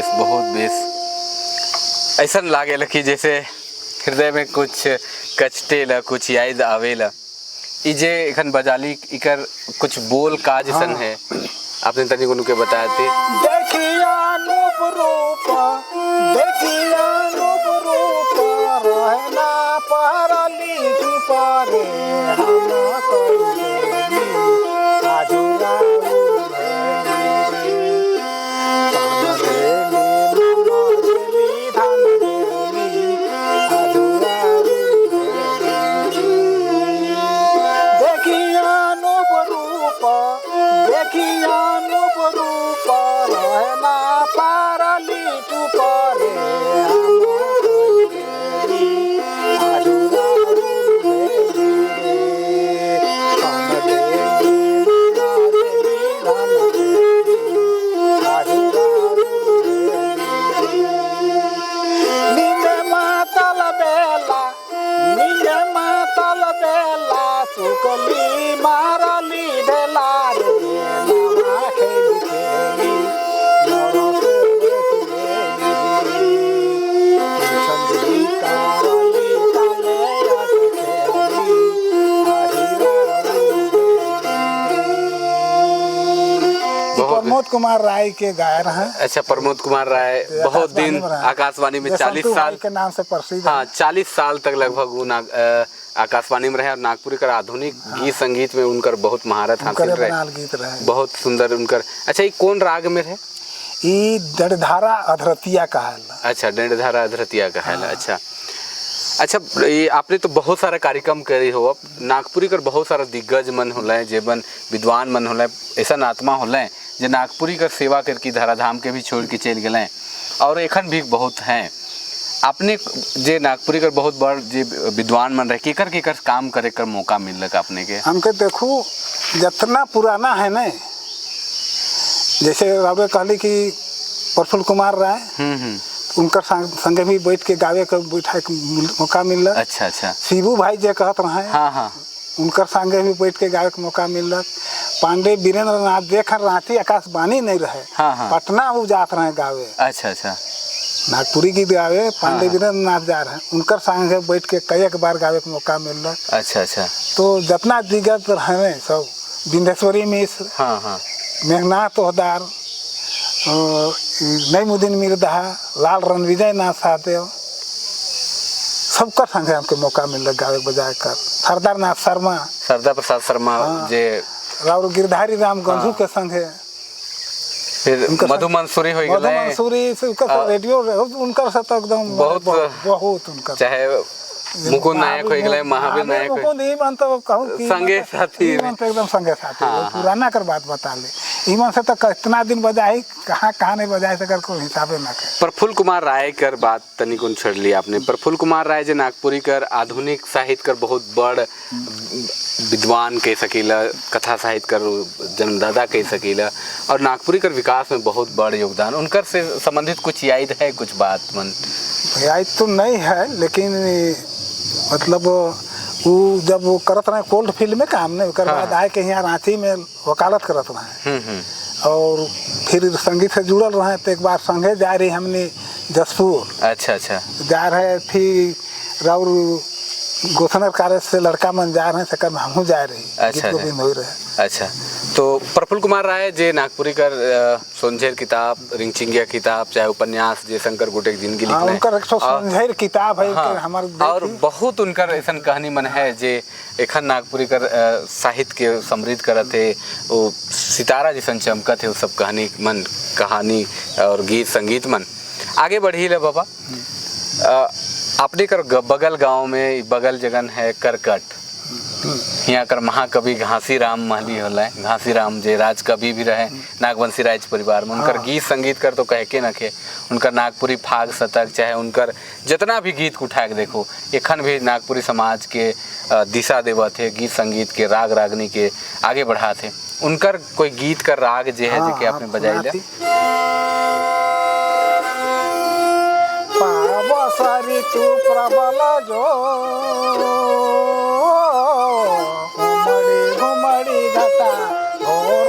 बेस, बहुत बेस। ऐसा लागेला कि जैसे हृदय में कुछ कचटेला, कुछ याद आवेला। ई जे एखन बजाली, इकर कुछ बोल का जैसन है, आपने तनी को के बताए थे। देखिया रूप रूप, देखिया रूप रूप, रहना परली तुपारे, हम कइली आजुरा सुकली मारली ढेला रे लावा खेली खेली प्रमोद कुमार राय के गायर हैं। अच्छा, प्रमोद कुमार राय बहुत दिन आकाशवाणी में 40 साल के नाम से प्रसिद्ध। हाँ, 40 साल तक लगभग वो आकाशवाणी में रहे और नागपुरी का आधुनिक गीत संगीत में उनकर बहुत महारत हासिल रहे। गीत रहे बहुत सुंदर उनकर। अच्छा, ये कौन राग में रहे? ये डंडधारा अधरतिया कहाला। अच्छा, डंडधारा अधरतिया कहाला। अच्छा अच्छा, ये आपने तो बहुत सारा कार्यक्रम करे हो। अब नागपुरी कर बहुत सारा दिग्गज मन होला, जेबन विद्वान मन होला, ऐसा आत्मा होला जे नागपुरी कर सेवा करके धराधाम के भी छोड़ के चल गए और एखन भी बहुत हैं। आपने जे नागपुरी कर बहुत बड़ जे विद्वान मन रहे, केकर केकर काम करे कर मौका मिलक आपने के? हमके देखो जितना पुराना है ना, जैसे रावे कहली कि प्रफुल्ल कुमार राय, उनकर संगे भी बैठ के गावे के बैठा के मौका मिलल। अच्छा अच्छा। शिबू भाई जे कहत रहे, हाँ हाँ, उनकर संगे भी बैठ के गावे के मौका मिलल। पांडे वीरेंद्र नाथ देखर रांची आकाशवाणी नहीं रहे, हाँ हाँ, पटना वो जात रहे गावे। अच्छा अच्छा। नागपुरी गीत गावे पांडे वीरेंद्र नाथ जा रहे हैं, उनकर संगे बैठ के कई एक बार गावे के मौका मिलल। अच्छा अच्छा। तो जितना दिग्गज रहे सब, विंध्येश्वरी मिश्र, हाँ हाँ, मेघनाथ ओहदार, नईमुद्दीन मिर्धा, लाल रणविजय नाथ साहदेव, सबका संगे हमके मौका मिलल गावे बजाए कर। सरदार नाथ शर्मा, सरदार प्रसाद शर्मा जे, और गिरधारी राम गंधू के संगे, फिर मधु मंसूरी हो गए। मधु मंसूरी से रेडियो उनकर से तो एकदम बहुत बहुत उनकर, चाहे मुकुंद नायक हो गए, महावीर नायक, मुकुंद ईमन तो कहूं कि संगे साथी, ईमन तो एकदम संगे साथी। पुराना कर बात बता ले, ईमन से तो कितना दिन बजाई, कहाँ कहाँ नहीं बजाए सकर कोई हिसाबे ना कर। प्रफुल्ल कुमार राय कर बात तनिक उन छेड़ लिया आपने। प्रफुल्ल कुमार राय जे नागपुरी कर आधुनिक साहित्य कर बहुत बड़ विद्वान कह सकीला, कथा साहित्य कर जन्मदाता कह सकीला और नागपुरी कर विकास में बहुत बड़ योगदान उनकर से संबंधित कुछ याद है, कुछ बात मन? याद तो नहीं है, लेकिन मतलब वो जब वो करत रहे कोल्ड फील्ड में काम नहीं, उसके बाद आए के यहाँ रांची में वकालत करत रहे और फिर संगीत से जुड़ल रहे। तो एक बार संगे जा रही हमने जसपुर। अच्छा अच्छा। जा रहे थी राउर गोथनर कार्य से लड़का मन जा रहे हैं, सकर हमहू जा रही। अच्छा, गोविंद हो रहे। अच्छा, तो प्रफुल्ल कुमार राय जे नागपुरी कर सोनझेर किताब, रिंगचिंगिया किताब, चाहे उपन्यास जे शंकर गोटे के जिंदगी लिखले, उनकर एक सोनझेर किताब है। हाँ, हमार और बहुत उनकर ऐसा कहानी मन है जे एखन नागपुरी कर साहित्य के समृद्ध करत है, वो सितारा जैसन चमकत है वो सब कहानी मन, कहानी और गीत संगीत मन। आगे बढ़ी ले बाबा, अपने कर बगल गांव में बगल जगन है करकट, यहाँ कर महाकवि घासीराम महली होला। घासीराम जे राज कवि भी रहे नागवंशी राज परिवार में, उनकर गीत संगीत कर तो कह के नखे, उनकर नागपुरी फाग शतक चाहे उनकर जितना भी गीत को उठा के देखो, एखन भी नागपुरी समाज के दिशा देवत है, गीत संगीत के राग रागनी के आगे बढ़ाते। उनकर कोई गीत का राग जे है जे के आपने बजाई ले? पावसरी तू प्रबल जो घुमड़ी घुमड़ी घटा घोर।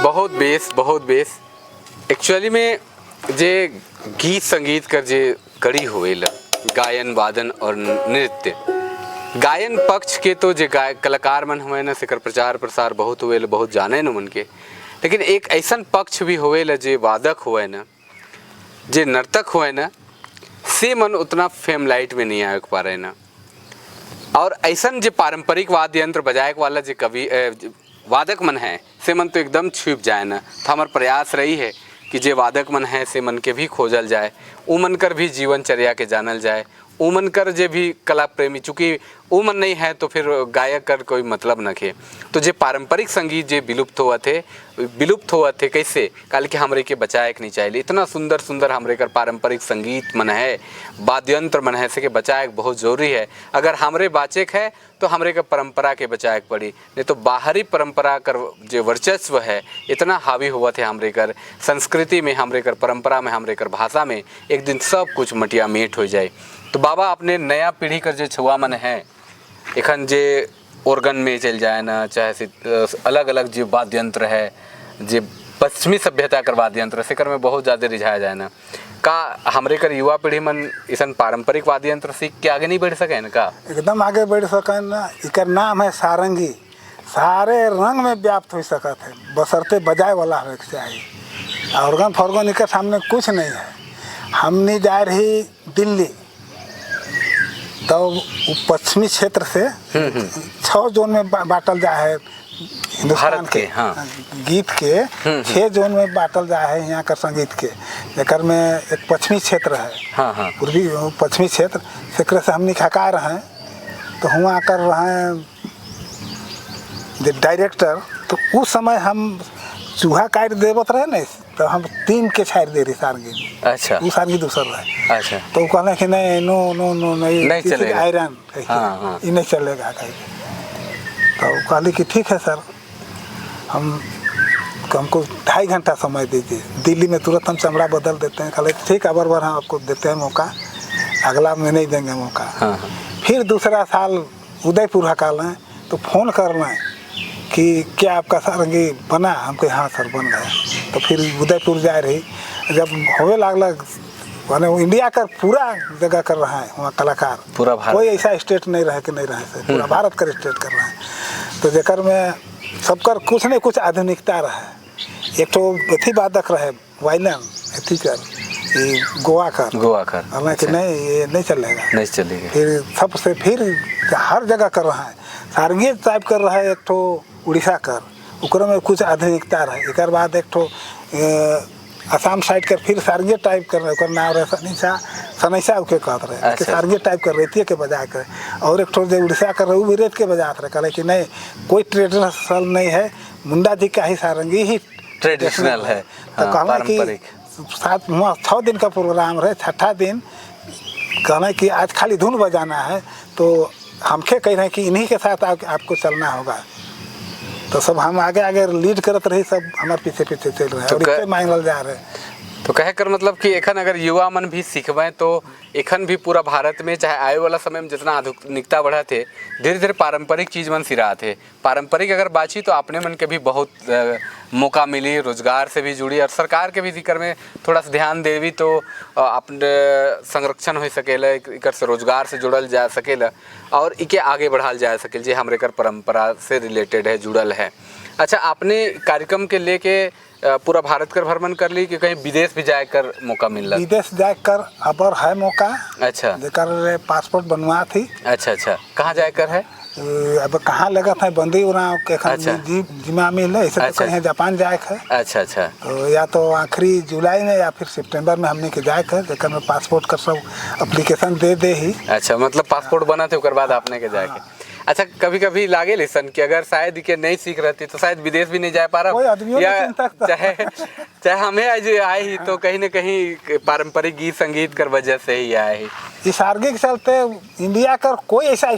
बहुत बेस, बहुत बेस। एक्चुअली में जे गीत संगीत कर जे कड़ी होवेला, गायन वादन और नृत्य, गायन पक्ष के तो जे गाय कलाकार मन हुए ना, सेकर प्रचार प्रसार बहुत होवेला, बहुत जाने न मन के। लेकिन एक ऐसन पक्ष भी होवेला जे वादक हुए ना, जे नर्तक हुए ना, से मन उतना फेम लाइट में नहीं आए पा रहे ना। और ऐसन जे पारंपरिक वाद्य यंत्र बजाए वाला जे कवि वादक मन है, से मन तो एकदम छुप जाए ना। तो हमार प्रयास रही है कि जे वादक मन है से मन के भी खोजल जाए, उमन कर भी जीवनचर्या के जानल जाए, उमन कर जे भी कला प्रेमी, चूँकि उमन नहीं है तो फिर गायक कर कोई मतलब न खे। तो जे पारंपरिक संगीत जे विलुप्त हुआ थे, विलुप्त हुआ थे कैसे, काल के हमरे के बचाए के नहीं चाहिए। इतना सुंदर सुंदर हमरे कर पारंपरिक संगीत मन है, वाद्ययंत्र मन है, से के बचाए के बहुत ज़रूरी है। अगर हमरे बाचे के है तो हमरे के परंपरा के बचाए के पड़ी, नहीं तो बाहरी परंपरा कर जो वर्चस्व है इतना हावी हुआ थे हमरे कर संस्कृति में, हमरे कर परंपरा में, हमरे कर भाषा में, एक दिन सब कुछ मटिया मेट हो जाए। तो बाबा अपने नया पीढ़ी कर जो छुआ मन है, एखन जे ऑर्गन में चल जाए ना, चाहे अलग अलग जो वाद्य यंत्र है, जे पश्चिमी सभ्यता कर वाद्य यंत्र से कर में बहुत ज़्यादा रिझाया जाए ना, का हमरे कर युवा पीढ़ी मन इसन पारंपरिक वाद्य यंत्र सीख के आगे नहीं बढ़ सके न का? एकदम आगे बढ़ सकें ना। इकर नाम है सारंगी, सारे रंग में व्याप्त हो सकत है, बसरते बजाए वाला होए के चाहिए। ऑर्गन फॉर्गन इकर सामने कुछ नहीं है। हमने जा रही दिल्ली तो वो पश्चिमी क्षेत्र से 6 जोन में बांटल जाए है हिंदुस्तान भारत के, हाँ। गीत के 6 जोन में बांटल जाए है यहाँ का संगीत के, जेकर में एक पश्चिमी क्षेत्र है, हाँ, हाँ। पूर्वी पश्चिमी क्षेत्र, सेकरे से हमनी खका रहे हैं। तो हुआ कर रहे हैं जे डायरेक्टर, तो उस समय हम चूहा काट देवत रहे ना, तो हम 3 के छाड़ दे रही सारंगी। अच्छा। वो सारंगी दूसर रहे। अच्छा। तो वो कहने कि नहीं, नो नो नो, नहीं, नहीं किसी चलेगा। आयरन, हाँ, हाँ। ये नहीं चलेगा कहीं। तो वो कहली कि ठीक है सर, हमको 2.5 घंटा समय दीजिए, दिल्ली में तुरंत हम चमड़ा बदल देते हैं। कहले ठीक है, बराबर हम आपको देते हैं मौका, अगला में नहीं देंगे मौका। हाँ, हाँ। फिर दूसरा साल उदयपुर हकाल हैं तो फ़ोन कर रहे हैं कि क्या आपका सारंगी बना? हमको हाँ सर बन गया। तो फिर उदयपुर जा रही, जब होवे लागल माने वो इंडिया का पूरा जगह कर रहा है वहाँ कलाकार, पूरा भारत। कोई ऐसा स्टेट नहीं रहे कि नहीं रहे से, पूरा भारत का स्टेट कर रहा है। तो जेकर में सबकर कुछ नहीं कुछ आधुनिकता रहे। एक तो अथी वादक रहे वायलिन अथी कर, ये गोवा कर, गोवा कर। हालांकि नहीं, ये नहीं चलेगा, नहीं चलेगा। फिर सबसे फिर हर जगह कर रहा है सारंगी टाइप कर रहा है। एक तो उड़ीसा कर, ओकरो में कुछ आधुनिकता रहे। एक बाद एक तो असम साइड कर फिर सारंगी टाइप कर रहे, ओकर नाम रहे सनीसा, सनैसा ओके कहत रहे। अच्छा। कि सारंगी टाइप कर रेतिए के बजा कर। और एक ठो जो उड़ीसा कर रहे वो भी रेत के बजात रहे। कहले कि नहीं, कोई ट्रेडिशनल नहीं है, मुंडा जी का ही सारंगी ही ट्रेडिशनल है। तो हाँ, कहना कि पारंपरिक। 7 हुआ 6 दिन का प्रोग्राम रहे, 6ठा दिन कहना कि आज खाली धुन बजाना है, तो हमके कह रहे हैं कि इन्हीं के साथ आपको चलना होगा। तो सब हम आगे आगे लीड करत रही, सब हमारे पीछे पीछे चल रहे हैं तो और इतने मांगल जा रहे हैं। तो कहे कर मतलब कि एखन अगर युवा मन भी सीखबे तो एखन भी पूरा भारत में चाहे आए वाला समय में जितना आधुनिकता बढ़ा थे, धीरे धीरे पारंपरिक चीज़ मन सिरा थे। पारंपरिक अगर बाची तो अपने मन के भी बहुत मौका मिली, रोजगार से भी जुड़ी और सरकार के भी जिक्र में थोड़ा सा ध्यान देवी तो अपने संरक्षण हो सकेला, एकर से रोजगार से जुड़ल जा सकेला और इके आगे बढ़ाल जा सकेला जे हमरे कर परंपरा से रिलेटेड है, जुड़ल है। अच्छा, आपने कार्यक्रम के लेके पूरा भारत कर भ्रमण कर ली कि कहीं विदेश भी जाए कर मौका मिल? विदेश जाए कर अबर है मौका। अच्छा। जेकर पासपोर्ट बनवा थी। अच्छा अच्छा, कहाँ जाए कर है? अब कहाँ लगत है बंदी उराव के अच्छा। जिमा मिले ऐसे तो अच्छा। कहीं जापान जाए है। अच्छा अच्छा। तो या तो आखिरी जुलाई में या फिर सितंबर में हमने के जाए है, जेकर में पासपोर्ट का सब एप्लीकेशन दे दे ही। अच्छा, मतलब पासपोर्ट बना थे ओकर बाद आपने के जाए के। अच्छा, कभी कभी लागे लिसन कि अगर शायद के नहीं सीख रहती तो शायद विदेश भी नहीं जा पा रहा, कोई आदमियों या नहीं चिंता करता। चाहे हमें आज आए ही तो कहीं ना कहीं पारंपरिक गीत संगीत कर वजह से ही आए ही। इस आगे के चलते इंडिया का कोई ऐसा